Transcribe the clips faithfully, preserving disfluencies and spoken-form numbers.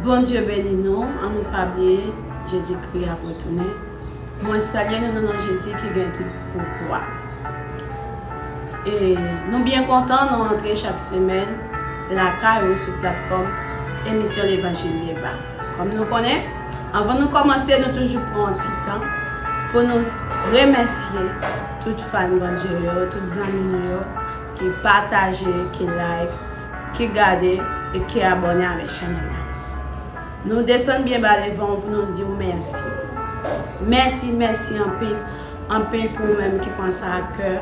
Bondye beni nou, ann nou pa bliye, Jezikri ap retounen. Mwen salye nou nan non Jezi ki gen tout pouvwa. E nou byen kontan, nou rantre chak semèn lakay ou sou platfòm emisyon Levanjil Deba. Kòm nou konnen, anvan nou kòmanse, nou toujou pran yon ti tan pou nou remèsye tout fan Bondye yo, tout zanmi nou yo ki pataje, ki like, ki gade e ki abòne avèk chanèl la. Nou desann byen ba devan w pou nou di w mèsi. Mèsi, mèsi anpil, anpil pou ou menm ki pran sa a kè,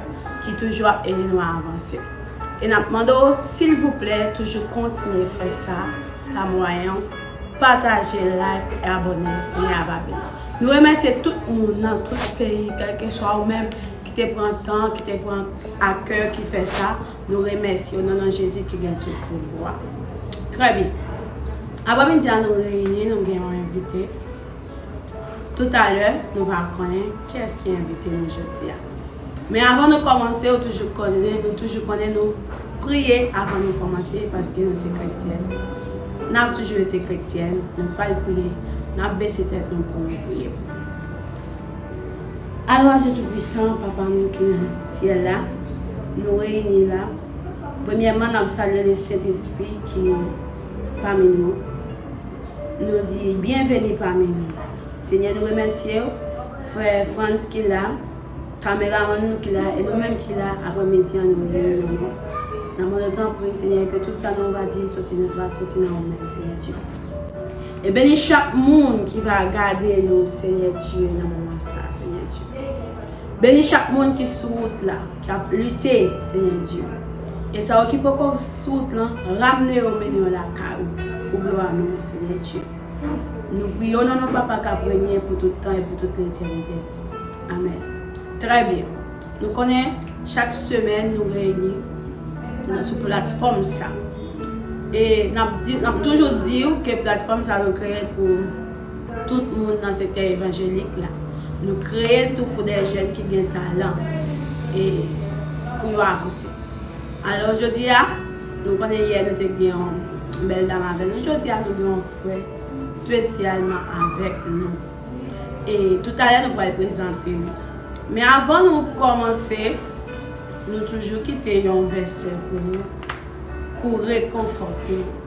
ki toujou ap ede nou avanse. E n ap mande w, silvouplè, toujou kontinye fè sa pa mwayen pataje, like e abòne. Senyè a va beni. Nou remèsye tout moun nan tout peyi, kèlkeswa ou menm ki te pran tan, ki te pran a kè, ki fè sa. Nou remèsye w nan non Jezi ki gen tout pouvwa. Trè byen. Aprèmidi a, nou reyini, nou gen yon envite. Toutalè, nou va konnen kiyès ki envite nou jodi a. Men avan nou kòmanse, ou toujou konnen, nou toujou konnen nou priye avan nou kòmanse, paske nou se kretyèn. N ap toujou rete kretyèn, nou pral priye, n ap bese tèt nou pou nou priye pou nou. Alò, Dye Toupisan, Papa nou ki nan syèl la, nou reyini la. Premyèman, n ap salye le Sentespri ki pami nou. Nou di, byenveni pami nou. Senyè, nou remèsye w, frè Frantz ki la, kameramann nou ki la, e nou menm ki la, aprèmidi an nou reyini nan non w. N ap mande w, tanpri, Senyè, ke tout sa nou va di soti nan, va soti nan ou menm, Senyè Dye. E beni chak moun ki va gade nou, Senyè Dye, nan moman sa, Senyè Dye. Beni chak moun ki sou wout la, k ap lite, Senyè Dye. E sa yo ki poko sou wout lan, ramne yo, mennen yo lakay ou, pou glwa non w, Senyè Dye. Nou priye w nan non Papa k ap renye pou tout tan e pou tout letènite. Amèn. Trè byen. Nou konnen chak semèn nou reyini nan, sou platfòm sa. E n ap di, n ap toujou di w ke platfòm sa nou kreye l pou tout moun nan sektè evanjelik la. Nou kreye l tou pou de jèn ki gen talan e pou yo avanse. Alò, jodi a, nou konnen yè nou te gen yon bèl dam avè nou. Jodi a, nou gen yon frè espesyalman avèk nou. E toutalè, nou pral prezante nou. Men avan nou kòmanse, nou toujou kite yon vèsè pou nou, pou rekonfòte nou.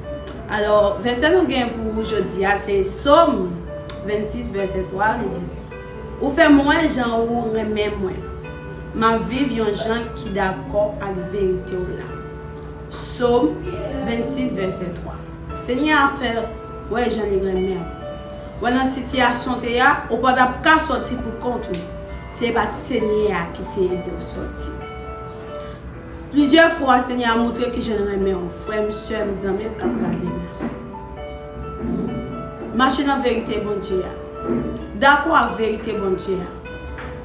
Alò, vèsè nou gen pou jodi a, se Sòm vennsis, vèsè twa, li di, Ou fè m wè jan ou renmen mwen. M ap viv yon jan ki dakò ak verite w la. Sòm vennsis, vèsè twa. Senyè a fè wè jan li renmen w. Wè nan sitiyasyon w te ye a, ou pa t ap ka sòti pou kont ou. Se pa t Senyè a ki te ede w sòti. Plizyè fwa, Senyè a montre kijan l renmen w, frè m, sè m, zanmi m k ap gade m la. Mache nan verite Bondye a. Dakò ak verite Bondye a.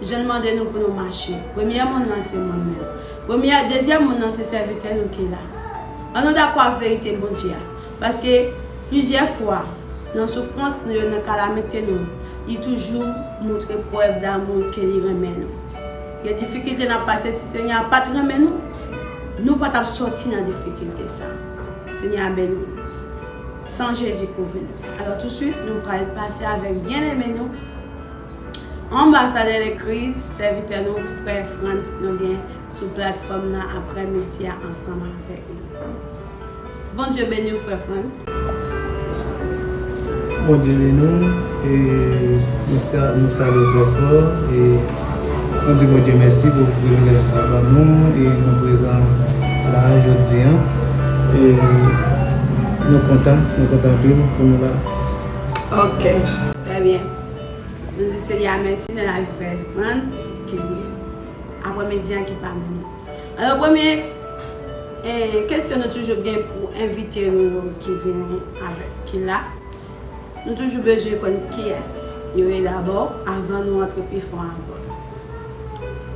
Jan l mande nou pou nou mache. Premyè moun nan se mwen menm. Premyè, dezyèm moun nan se sèvitè nou ki la. Ann nou dakò ak verite Bondye a. Paske plizyè fwa, nan soufrans nou yo, nan kalamite nou yo, li toujou montre prèv damou ke li renmen nou. Gen difikilte n ap pase, si Senyè a pa t renmen nou, nou pa t ap sòti nan difikilte sa. Senyè a beni nou. San Jezi kouvri nou. Alò, tousuit, nou pral pase avèk byeneme nou, anbasadè de Kris, sèvitè nou, frè Frantz, nou gen sou platfòm nan aprèmidi a ansanm avèk nou. Bondye beni w, frè Frantz. Bondye beni w, e nou sa-, nou salye w trè fò, e nou di Bondye mèsi pou privilèj li ban nou, e nou prezan la jodi a, e nou kontan, nou kontan anpil pou nou la. Ok, trè byen. Nou di Senyè a mèsi nan lavi frè Frantz, ki aprèmidi an ki pami nou. Alò, premye, eh, kesyon nou toujou gen pou envite nou yo ki vini avèk, ki la. Nou toujou bezwen konn kiyès yo ye dabò, avan nou antre pi fon ankò.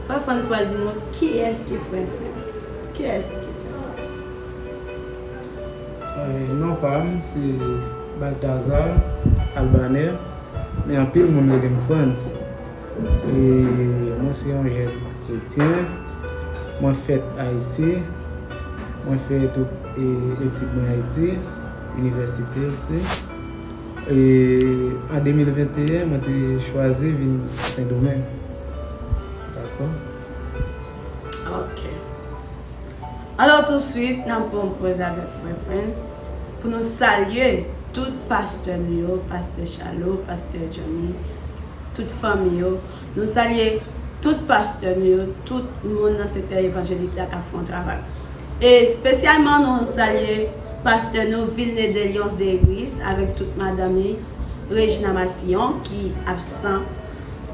Frè Frantz pral di nou kiyès ki frè Frantz. Kiyès ki frè Frantz? Eh, non pa m, se Balthazar Albaner, men anpil moun rele m Frantz. E mwen se yon jèn kretyen. Mwen fèt Ayiti. Mwen fè tout, e, etid mwen Ayiti, inivèsite osi. E an de mil venteyen, mwen te chwazi vin Sendomeng. Dakò? Ok. Alò, touswit, n ap pran yon pòz avèk Frè Frantz pou nou salye tout pastè nou yo, pastè Chalo, pastè Johnny, tout fanmi yo. Nou salye tout pastè nou yo, tout moun nan sektè evanjelik la k ap fè yon travay. E espesyalman, nou salye pastè nou, Vilne Delions Degris, avèk tout madanm li, Regina Massillon, ki absan,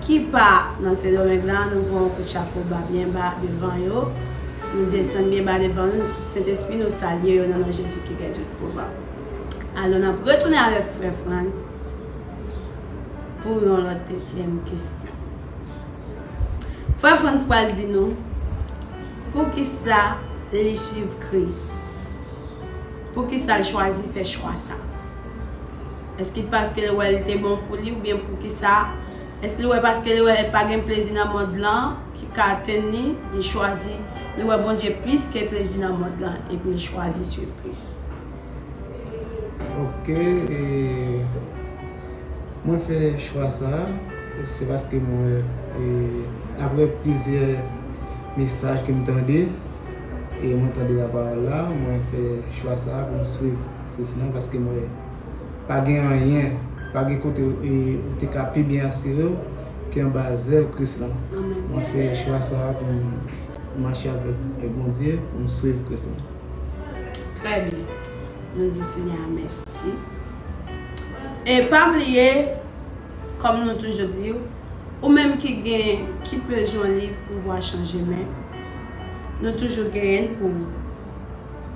ki pa nan Sendomeng la. Nou voye yon kout chapo ba, byen ba devan yo. Nou desann byen ba devan yo. Sentespri, nou salye yo nan non Jezi ki gen tout pouvwa. Alò, n ap retounen avèk Frè Frantz pou yon lòt dezyèm kesyon. Frè Frantz pral di nou poukisa li swiv Kris. Poukisa l chwazi fè chwa sa? Èske paske l wè l te bon pou li, oubyen poukisa? Èske l wè paske l wè pa gen plezi nan mond lan ki ka atenn li, li chwazi, li wè Bondye plis ke plezi nan mond lan, epi l chwazi swiv Kris? Ok, e mwen fè chwa sa a, se paske mwen, e, apre plizyè mesaj ke m tande, e mwen tande lapawòl la, mwen fè chwa sa a pou m swiv Kris lan, paske mwen pa gen anyen, pa gen kote, e, ou te ka pi byen asire w ke anba zèl Kris lan. Mwen fè chwa sa a pou m mache avèk, e, Bondye, pou m swiv Kris lan. Trè byen. Nou di Senyè a mèsi. E pa bliye, kòm nou toujou di, ou menm ki gen, ki bezwen yon liv Pouvwa chanje men, nou toujou genyen l pou ou.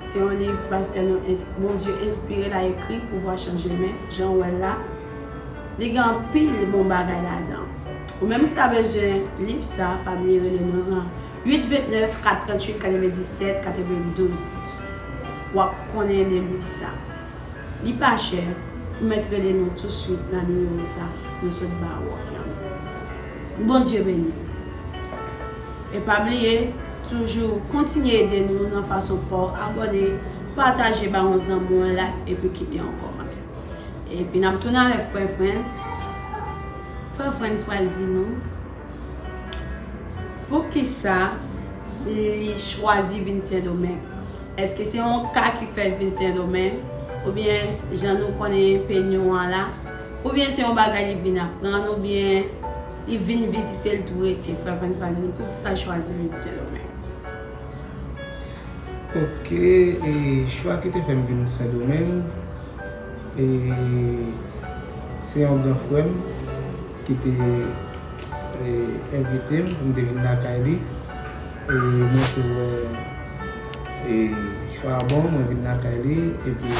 Se yon liv pastè nou, Bondye enspire l a ekri, Pouvwa chanje men, jan w wè l la. Li gen anpil bon bagay ladan. Ou menm ki ta bezwen liv sa, pa bliye rele nou nan uit vennèf, kat tranntuit, katrevendiset, katrevendouz. W ap konnen de liv sa. Li pa chè, ou mèt rele nou touswit nan nimewo sa nou sot ba ou an. Bondye beni w. E pa bliye, toujou kontinye ede nou nan fason pa w abòne, pataje ba yon zanmi w, like, epi kite yon kòmantè. Epi n ap tounen avèk Frè Frantz. Frè Frantz pral di nou poukisa li chwazi vin Sendomeng. Èske se yon ka ki fè l vin Sendomeng? Oubyen jan nou konnen Peñon an la? Oubyen se yon bagay li vin aprann? Oubyen li vin vizite l tou rete? Frè Frantz pral di nou poukisa l chwazi vin Sendomeng. Ok, e chwa ki te fè m vin Sendomeng, e se yon gran frè m ki te, e, envite m pou m te vin lakay li. E mwen te wè, e chwa a bon, mwen vin lakay li, epi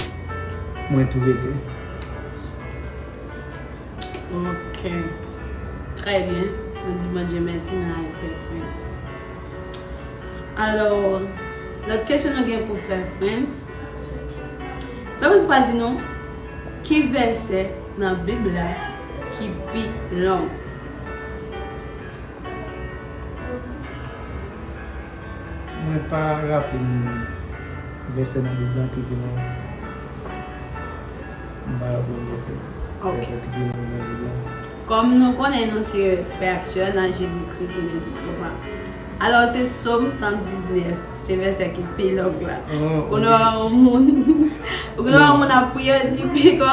mwen tou rete. Ok. Trè byen. Nou di Bondye mèsi nan lavi Frè Frantz. Alò, lòt kesyon nou gen pou Frè Frantz. Frè Frantz pral di nou ki vèsè nan Bib la ki pi long. Mwen pa raple m vèsè nan Bib la ki pi long. M pa raple m vèsè, vèsè ki pi long nan Bib la. Kòm nou konnen nou se frè ak sè nan Jezikri ki gen tout pouvwa. Alò, se Sòm san diznèf, se vèsè ki pi long la. Kounye a yon moun, kounye a yon moun ap priye, di, "Piko,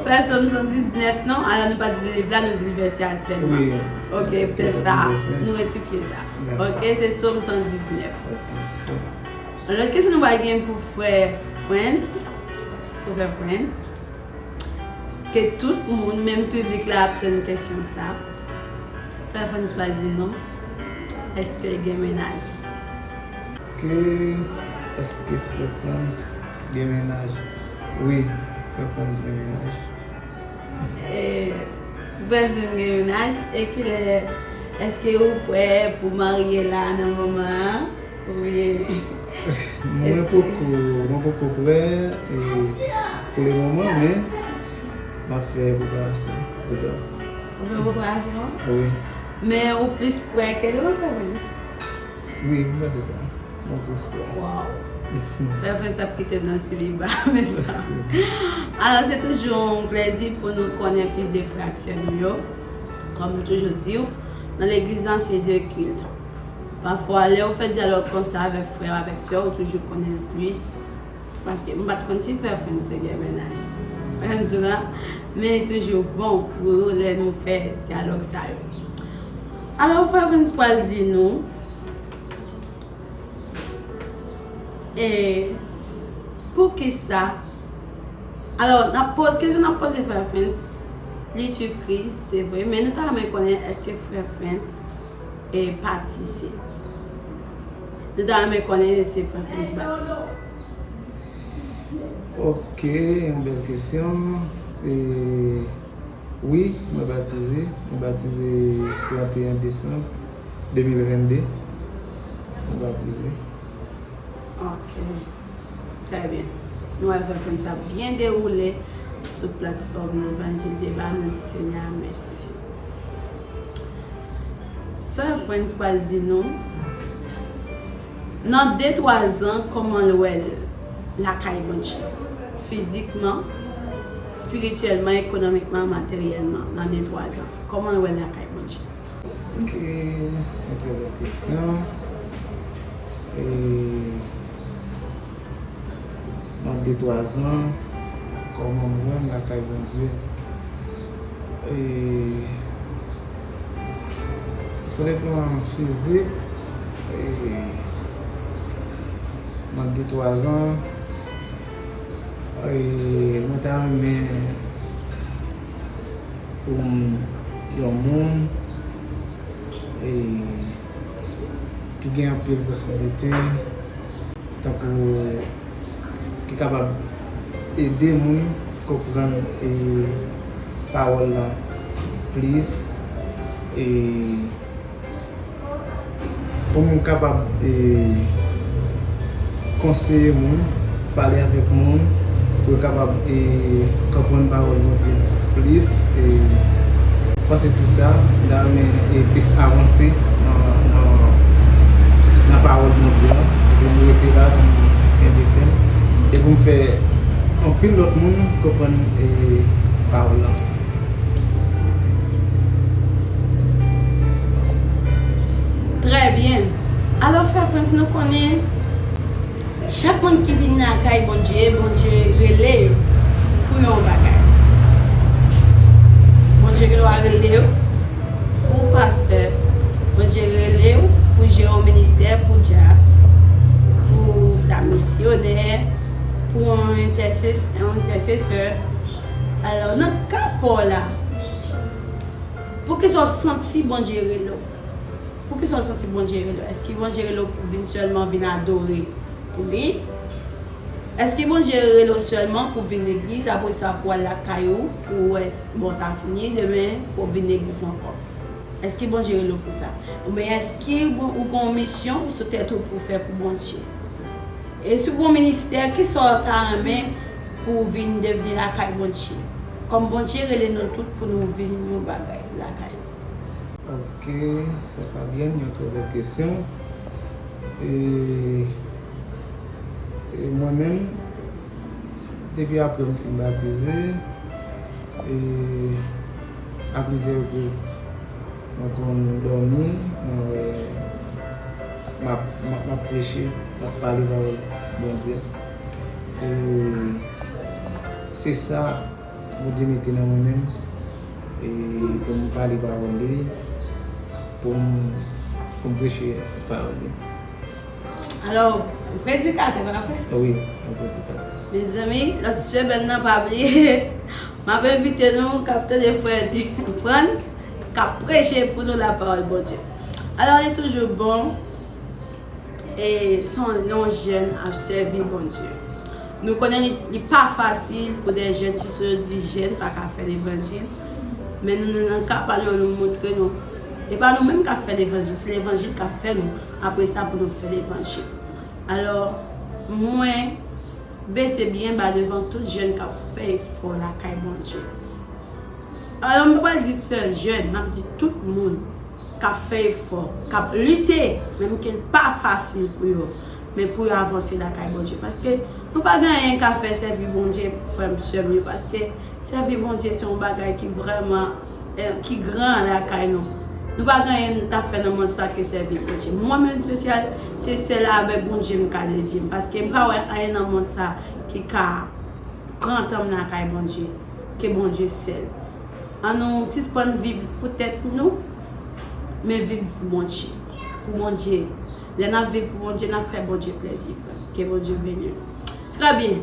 fè Sòm san diznèf non." Alò, nou pa di liv la, nou di vèsè a sèlman. Ok, fè sa. Nou rektifye sa. Ok, se Sòm san diznèf. Lòt kesyon nou pral gen pou Frè Frantz. Pou Frè Frantz. Ke tout moun, menm piblik la, ap tann kesyon sa. Frè Frantz pral di nou, èske l gen mennaj? Ke, èske Frè Frantz gen mennaj? Wi, Frè Frantz gen mennaj. E, Frè Frantz gen mennaj, e kilè, èske ou prè pou marye la nan moman an? Oubyen mwen poko, mwen poko prè, e, pou le moman, men m ap fè preparasyon pou sa. Ou fè preparasyon? Wi. Men ou plis prè ke nou, Frè Frantz? Wi, m panse sa. Mwen plis prè. Waw. Frè Frans ap kite m nan seliba, mezanmi. Alò, se toujou yon plèzi pou nou konnen plis de frè ak sè nou yo. Kòm m toujou di w, nan legliz lan, se de kilt. Pafwa, lè w fè dyalòg konsa avèk frè w, avèk sè w, ou toujou konnen l plis. Paske m pa t konn si frè Frans te gen mennaj. Mwen di w la, men li toujou bon pou lè nou fè dyalòg sa yo. Alò, frè Frans pral di nou, e, poukisa, alò, n ap poze, kesyon n ap poze frè Frans, li swiv Kris, se vre, men nou ta renmen konnen èske frè Frans e patizan. Nou ta renmen konnen si frè Frans patizan. Ok, yon bèl kesyon. E, wi, mwen batize. Mwen batize trannteyen desanm de mil vennde. Mwen batize. Ok. Trè byen. Nou wè frè Frans ap byen dewoule sou platfòm Levanjil Deba, nou di Senyè a mèsi. Frè Frans pral di nou, nan de twa zan, kòman l wè l lakay Bondye? Fizikman, espirityèlman, ekonomikman, materyèlman, nan de twa zan, kòman l wè l lakay Bondye? Ok, se yon trè bèl kesyon. E, nan de twa zan, kòman m wè m lakay Bondye? E, sou le plan fizik, e, nan de twa zan, e, mwen ta renmen pou m yon moun, e, ki gen anpil posiblite, tankou ki kapab ede moun konprann, e, pawòl lan plis, e, pou m kapab, e, konseye moun, pale avèk moun, pou yo kapab, e, konprann pawòl Bondye plis. E, m panse tou sa, m ta renmen, e, plis avanse nan, nan, nan pawòl Bondye an, pou m rete la, pou m kenbe fèm, e pou m fè anpil lòt moun konprann, e, pawòl lan. Trè byen. Alò, frè Frans, nou konnen chak moun ki vin lakay Bondye, Bondye rele yo pou yon bagay. Bondye genlwa rele yo pou pastè. Bondye rele yo pou jere yon ministè, pou dyab, pou ta misyonè, pou yon entèses-, yon entèsesè. Alò, nan ka pa w la, poukisa w santi Bondye rele w? Poukisa w santi Bondye rele w? Èske Bondye rele w pou vin sèlman vin adore li? Èske Bondye rele w sèlman pou vin legliz, apre sa pou al lakay ou, pou w wè, bon, sa fini, demen pou w vin legliz ankò? Èske Bondye rele w pou sa? Oubyen èske ou, ou gen yon misyon sou tèt ou pou w fè pou Bondye? E si w gen yon ministè, kisa w ta renmen pou w vin devni lakay Bondye? Kòm Bondye rele nou tout pou nou vin yon bagay lakay li. Ok, sè Fabyèn, yon trè bèl kesyon. E, e mwen menm, depi apre m fin batize, e a plizyè repriz, mwen konn dòmi, mwen wè m ap, m ap, m ap preche, m ap pale pawòl Bondye. E se sa Bondye mete nan mwen menm, e pou m pale pawòl li, pou m, pou m preche pawòl li. Alò, predikatè, pa vre? Wi, yon predikatè. Mezanmi, lòt semèn nan, pa bliye, m ap envite nou k ap tande frè Frans k ap preche pou nou lapawòl Bondye. Alò, li toujou bon, e se yon, yon jèn ap sèvi Bondye. Nou konnen li, li pa fasil pou de jèn, sitou yo di jèn pa ka fè levanjil. Men nou, nou, nan ka pa nou, nou montre nou, e pa nou menm k ap fè levanjil, se levanjil k ap fè nou. Apre sa, pou nou fè levanjil. Alò, mwen bese byen ba devan tout jèn k ap fè efò lakay Bondye. Alò, m pa pral di sèl jèn, m ap di tout moun k ap fè efò, k ap lite, menm ke l pa fasil pou yo. men pou yo avanse lakay Bondye. Paske nou pa gen anyen ka fè sèvi Bondye, frè m, sè m yo, paske sèvi Bondye se yon bagay ki vrèman, eh, ki gran lakay nou. Nou pa gen anyen nou ta fè nan mond sa ke sèvi Bondye. Mwen menm, espesyal, se sèl avèk Bondye m ka dedye m, paske m pa wè anyen nan mond sa ki ka pran tan m lakay Bondye, ke Bondye sèl. An nou sispann viv pou tèt nou, men viv pou Bondye. Pou Bondye. Lè n ap viv pou Bondye, n ap fè Bondye plèzi, frè m. Ke Bondye beni nou. Trè byen.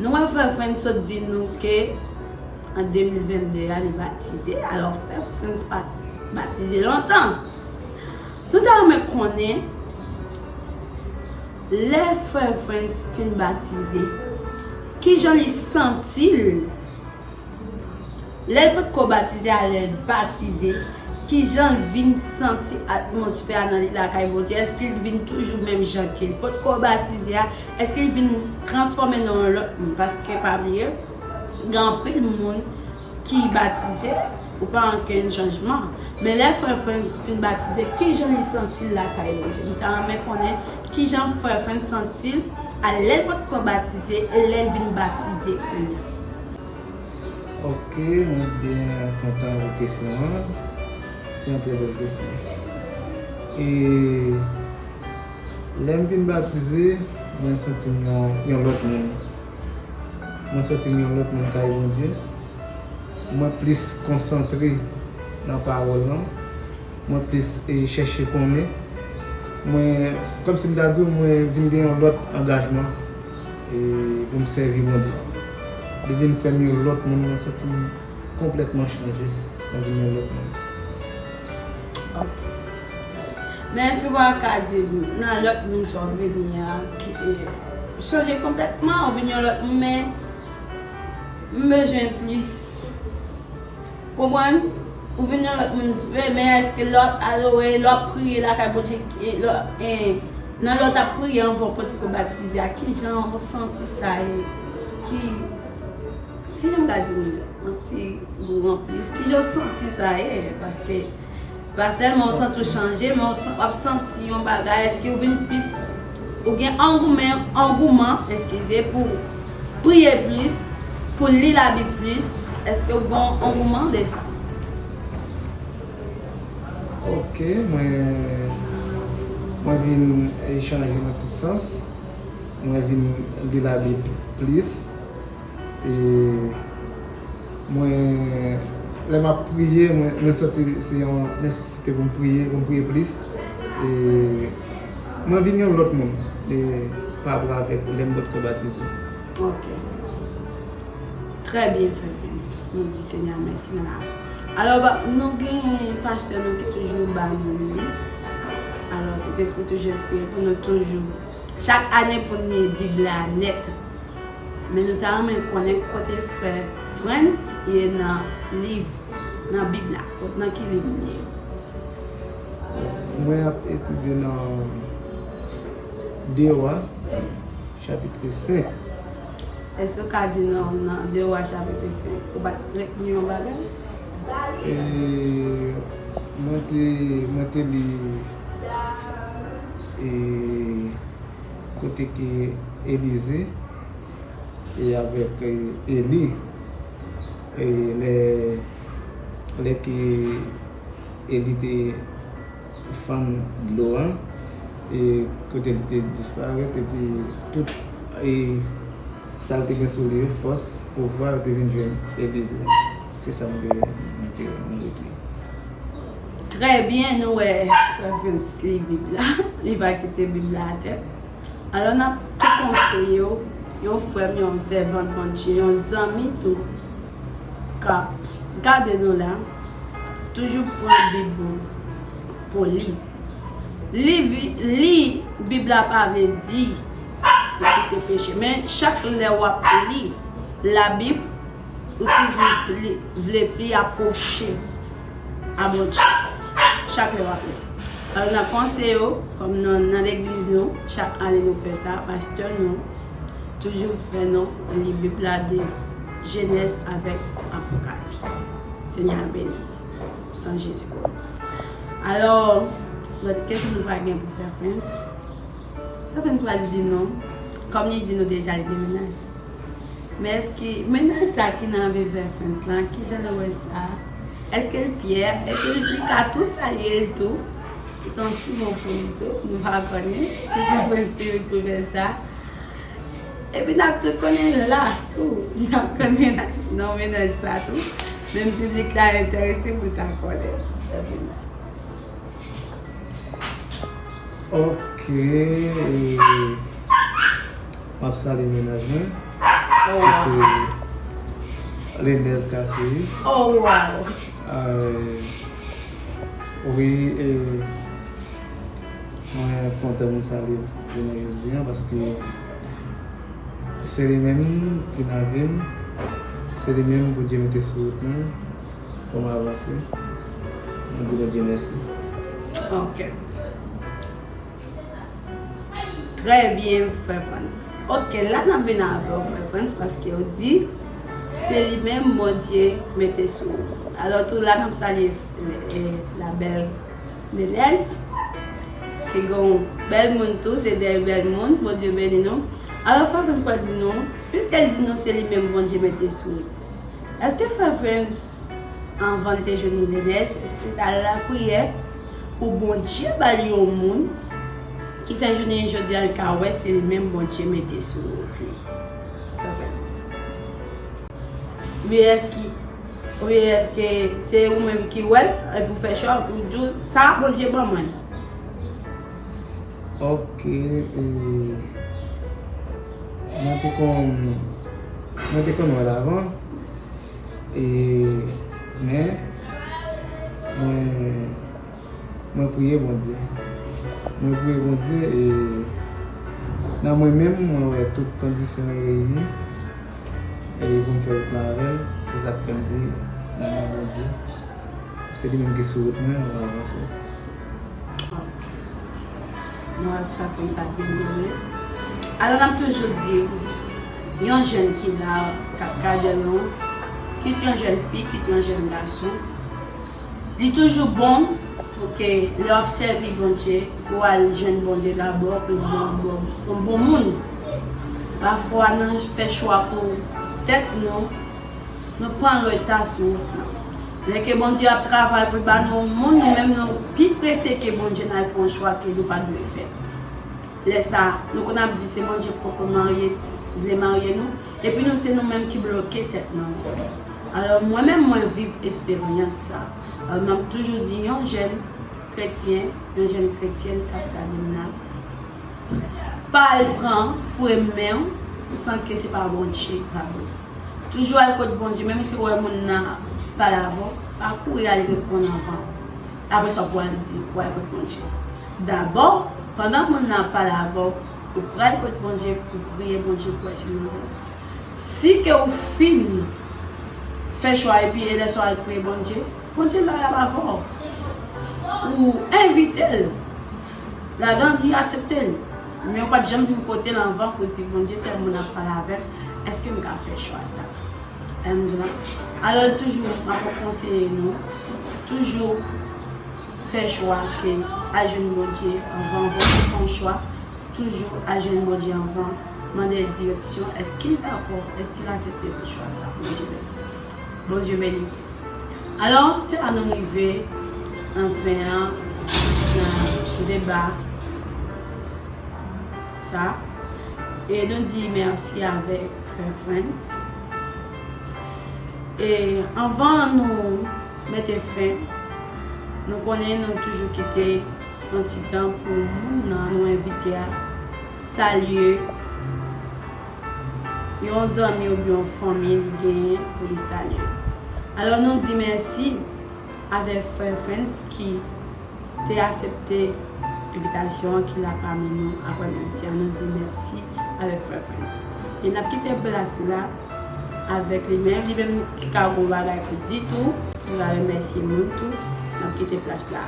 Nou wè frè Frantz sot di nou ke an de mil vennde a, li batize. Alò, frè Frantz pa t batize lontan. Nou ta renmen konnen, lè frè Frantz fin batize, kijan li santi l? Lè l potko batize a, lè l batize, kijan l vin santi atmosfè a nan li lakay Bondye? Èske l vin toujou menm jan ke l potko batize a? Èske l vin transfòme nan yon lòt moun? Paske pa bliye, gen anpil moun ki batize, ou pa ankenn chanjman. Men lè frè Frantz fin batize, kijan li santi l lakay Bondye? M ta renmen konnen kijan frè Frantz santi l a lè l potko batize e lè l vin batize kounye a. Ok, mwen byen kontan pou kesyon an. Se yon trè bèl kesyon. E lè m vin batize, mwen santi m yon, yon lòt moun. Mwen santi m yon lòt moun kay Bondye. Mwen plis konsantre nan pawòl lan. Mwen plis, e, chèche konnen. Mwen, kòmsi m ta di w, mwen vin gen yon lòt angajman, e, pou m sèvi Bondye. Li vin fè m yon lòt moun, mwen santi m konplètman chanje. Mwen vin yon lòt moun. Ok. Men èske w pa ka di m, nan lòt moun sa w vini a, ki, e, chanje konplètman, ou vin yon lòt moun, men m bezwen plis. Konprann? Ou vin yon lòt moun vre, men èske lè w ap adore, lè w ap priye lakay Bondye, e, lè w, e, nan lè w t ap priye anvan w potko batize a, kijan w santi sa ye? Ki, kijan m ka di nou? Yon ti gou anplis. Kijan w santi sa ye? Paske pa sèlman w santi w chanje, men w san-, w ap santi yon bagay, èske w vin plis, ou gen angoumen, angouman, eskize, pou priye plis, pou li Labib plis, èske w gen angouman de sa? Ok, mwen, mwen vin, e, chanje nan tout sans. Mwen vin li Labib plis. E mwen, lè m ap priye, mwen, mwen santi se yon nesesite pou m priye, pou m priye plis. E mwen vin yon lòt moun, e, pa rapò avèk lè m potko batize. Ok. Trè byen, frè Frantz. Nou di Senyè a mèsi nan lavi. Alò, ba, nou gen pastè nou ki toujou ba nou liv. Alò, Sentespri toujou enspire pou nou toujou, chak ane, pou n li Bib la nèt. Men nou ta renmen konnen kote frè Frantz ye nan liv, nan Bib la. Kot, nan ki liv li ye? Mwen ap etidye nan De Wa, chapit senk. Èske w ka di nou nan De Wa, chapit senk, ou pa t retni yon bagay? E, mwen te, mwen te li, e, kote ke Elize e avèk, e, Eli, e, lè, lè ke Eli te fann dlo a, e kote li te disparèt, epi tout, e, sa l te gen sou li yo, fòs, pouvwa yo te vin jwenn Elize. Se sa mwen te, mwen te, mwen retire. Trè byen, nou wè frè Frantz li Bib la. Li pa kite Bib la atè. Alò, n ap tou konseye w, yon frè m, yon sèvant Bondye, yon zanmi tou, k ap gade nou la, toujou pran Bib ou pou li. Li, li Bib la pa vle di ou kite peche, men chak lè w ap li Labib, ou toujou pli, vle pli apwoche a Bondye chak lè w ap li. Alò, n ap konseye w, kòm nan, nan legliz nou, chak ane nou fè sa, pastè nou toujou fè nou li Bib la de Jenèz avèk Apokalips. Senyè a beni w. San Jezi kouvri w. Alò, lòt kesyon nou pa gen pou frè Frantz. Frè Frantz pral di nou, kòm li di nou deja li gen mennaj. Men èske mennaj sa ki nan viv Frè Frantz lan, kijan nou wè sa? Èske l fyè? Èske li ka tou salye l tou? Li t yon ti mo pou li tou, nou pa konnen. Si Frè Frantz te vin pou fè sa. Epi n ap tou konnen la tou. N ap konnen nan mennaj sa tou. Menm piblik la enterese pou ta konnen. Frè Frantz. Ok. E, m ap salye mennaj mwen. Oh, ki se Lenez Caceres. Oh, wow. Euh, wi, e, mwen kontan pou m salye jounen jodi a paske se li menm ki nan vi m, se li menm Bondye mete sou wout mwen pou m avanse. Mwen di Bondye mèsi. Ok. Trè byen, Frè Frantz. Ok, la n ap vin avè w, Frè Frantz, paske w di se li menm Bondye mete sou ou. Alò tou la n ap salye, eh, la bèl Lenez, ki gen yon bèl moun tou, se de bèl moun, Bondye beni nou. Alò Frè Frantz pral di nou, piske l di nou se li menm Bondye mete sou ou, èske Frè Frantz anvan l te jwenn Lenez, èske l t al lapriyè pou Bondye ba l yon moun ki fè jounen jodi a l ka wè se li menm Bondye mete sou wout li? Frè Frantz. Oubyen èske, oubyen èske se ou menm ki wè l epi w fè chwa, ou di w sa Bondye ban mwen? Ok, e, mwen te konn, mwen te konn wè l avan. E, men, mwen, mwen priye Bondye. Mwen priye Bondye, e nan mwen menm, mwen wè tout kondisyon yo reyini. E pou m fè wout lan avè l, se sa k fè m di, nan non Bondye, se li menm ki sou wout mwen, mwen avanse. Ok. Mwen ap fè fanm sa byen dole. Alò, n ap toujou di, yon jèn ki la, k ap gade nou, kit yon jèn fi, kit yon jèn gason, li toujou bon pou ke lè w ap sèvi Bondye, pou w al jwenn Bondye dabò, pou l bon, bon, bon, bon moun. Pafwa, nan fè chwa pou tèt nou, nou pran reta sou wout lan. Lè ke Bondye ap travay pou l ba nou yon moun, nou menm nou pi prese ke Bondye n al fè yon chwa ke nou pa t dwe fè. Lè sa, nou konn ap di se Bondye poko marye, vle marye nou, epi nou se nou menm ki bloke tèt nou ankò. Alò, mwen menm, mwen viv esperyans sa. Alò, m ap toujou di yon jèn kretyen, yon jèn kretyèn k ap gade m la, pa al pran fre men w, san ke se pa Bondye k ba ou. Toujou al kot Bondye, menm ke w wè moun nan pale avè w, pa kouri al reponn anvan. Apre sa, w pou al di, w pou al kot Bondye. Dabò, pandan moun nan ap pale avè w, ou pral kot Bondye pou priye Bondye pou wè si l nan bon. Si ke w fin fè chwa epi e lè sa w al priye Bondye, Bondye la, l ap avè w. Ou envite l ladan, li aksepte l. Men ou pa t janm vin kote l anvan pou di, Bondye, tèl moun ap pale avè m, èske m ka fè chwa sa? Alhamdulillah. Alò, toujou, m ap konseye nou, toujou fè chwa ke al jwenn Bondye anvan, anvan w fè yon chwa, toujou al jwenn Bondye anvan, mande l direksyon, èske l dakò, èske l aksepte sou chwa sa, Bondye beni. Bondye beni. Alò, se la nou rive nan fen an, nan deba sa. E nou di mèsi avèk Frè Frantz. E anvan nou mete fen, nou konnen nou toujou kite yon ti tan pou moun nan nou envite a salye yon zanmi oubyen yon fanmi li genyen pou li salye. Alò, nou di mèsi avèk Frè Frantz ki te aksepte envitasyon an, ki la pami nou aprèmidi a. Nou di mèsi avèk Frè Frantz. E n ap kite plas la avèk li menm. Li menm ki ka gon bagay pou di tou, ki va remèsye moun tou. N ap kite plas la.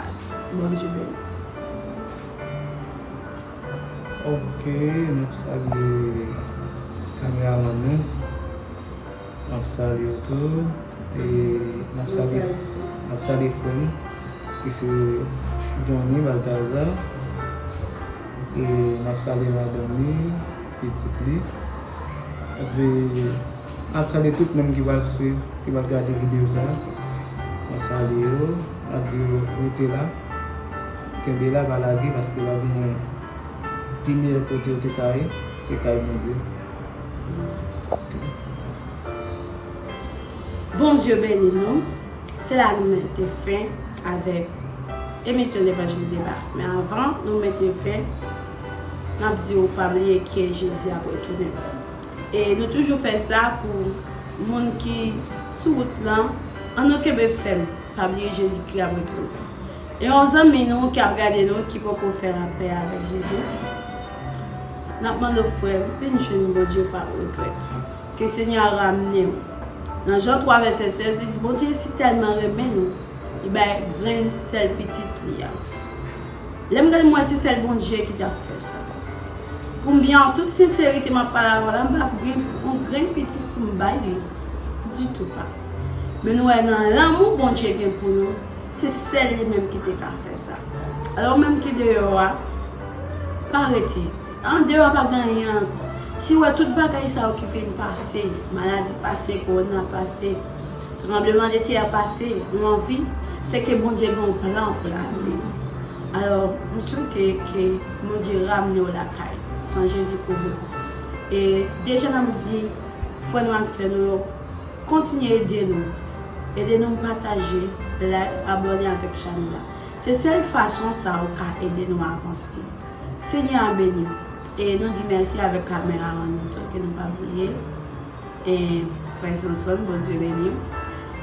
Bondye beni. Ok, n ap salye kameramann nou. M ap salye w tou. E m ap salye, m ap salye frè m, ki se Johnny Balthazar. E m ap salye madanm li, pitit li. Epi, m ap salye tout moun ki pral swiv, ki pral gade videyo sa. Mwen salye yo, m ap di yo rete la. Kenbe la, pa lage, paske pa gen pi meyè kote w te ka ye ke kay Bondye. Bondye beni nou. Se la nou mete fen avèk emisyon Levanjil Deba. Men avan nou mete fen, n ap di w pa bliye ke Jezi ap retounen. E nou toujou fè sa pou moun ki sou wout lan, ann nou kenbe fèm, pa bliye Jezikri ap retounen. E yon zanmi nou ki ap gade nou ki poko fè lapè avèk Jezi, n ap mande w frè m, vin jwenn Bondye, w p ap regrèt. Ke Senyè a ramne w. Nan Jan twa vèsè sèz, li di, Bondye si tèlman renmen nou, li bay grenn sèl pitit li a. Lè m gade m wè se sèl Bondye ki t ap fè sa. Pou m byen an tout senserite m ap pale avè w la, m p ap gen yon grenn pitit pou m bay li. Ditou pa. Men nou wè nan lanmou Bondye gen pou nou, se sèl li menm ki te ka fè sa. Alò ou menm ki deyò a, pa rete. Andeyò a pa gen anyen ankò. Si w wè tout bagay sa yo ki fin pase, maladi pase, kowona pase, tranbleman de tè a pase, ou anvi, se ke Bondye gen yon plan pou lavi w. Alò, m swete ke Bondye ramne w lakay, san Jezi kouvri w. E deja n ap di frè nou ak sè nou yo, kontinye ede nou. Ede nou pataje, like, abòne avèk chanèl la. Se sèl fason sa ou ka ede nou avanse. Senyè a beni w. E nou di mèsi avèk kameramann nou tou ke nou pa bliye. E frè Sonson, Bondye beni w.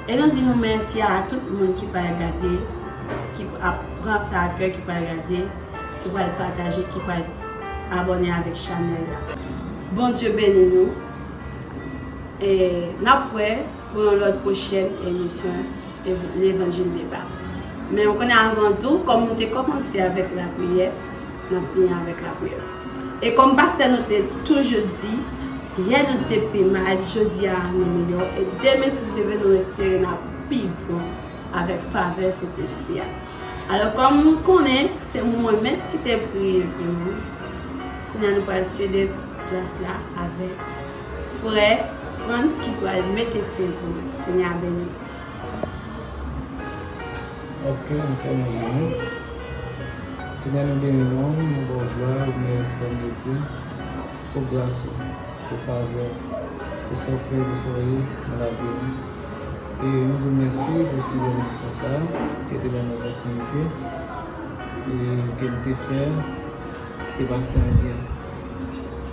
E nou di nou mèsi a tout moun ki pral gade, ki ap pran sa a kè, ki pral gade, ki pral pataje, ki pral abòne avèk chanèl la. Bondye beni nou. E n ap wè pou yon lòt pwochèn emisyon Ev- Levanjil Deba. Men ou konnen avan tou, kòm nou te kòmanse avèk lapriyè, n ap fini avèk lapriyè. E kòm pastè nou te toujou di, yè nou te pi mal, jodi a nou miyò, e demen si Dye vle nou espere n ap pi bon avèk favè Sentespri a. Alò kòm nou konnen, se mwen menm ki te priye pou nou, kounye a nou pral sede plas la avèk frè Frantz ki pral mete fen pou nou. Senyè a beni. Ok, nou fèmen je nou. Senyè nou beni w, nou ba w glwa, ou merite pou gras ou, pou favè, pou sa w fè, pou sa w ye nan lavi nou. E nou di w mèsi pou si bèl emisyon sa a, ke te ban nou opòtinite, e ke nou te fè, ki te pase anbyen.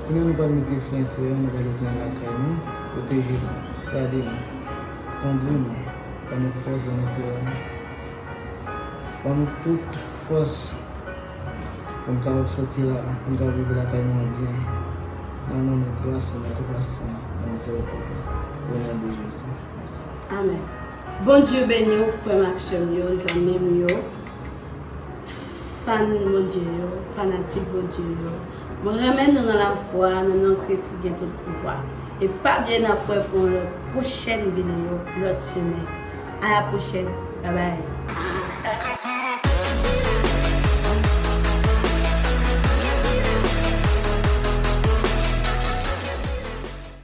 Kounye a nou pral mete fen seyè, nou pral retounen lakay nou, pwoteje nou, gade nou, kondwi nou, ban nou fòs, ban nou kouraj, ban nou tout fòs pou n kapab sòti la, pou n kapab rive lakay nou anbyen. Nan non nan gras ou, nan konpasyon, nan mizèrikòd ou, o non de Jezi. Mèsi. Amèn. Bondye beni w, frè m ak sè m yo, zanmi m yo, fan Bondye yo, fanatik Bondye yo. Mwen renmen nou nan lafwa, nan non Kris ki gen tout pouvwa. E pa bliye n ap wè pou yon lòt pwochèn videyo, lòt semèn. A la pwochèn. Babay.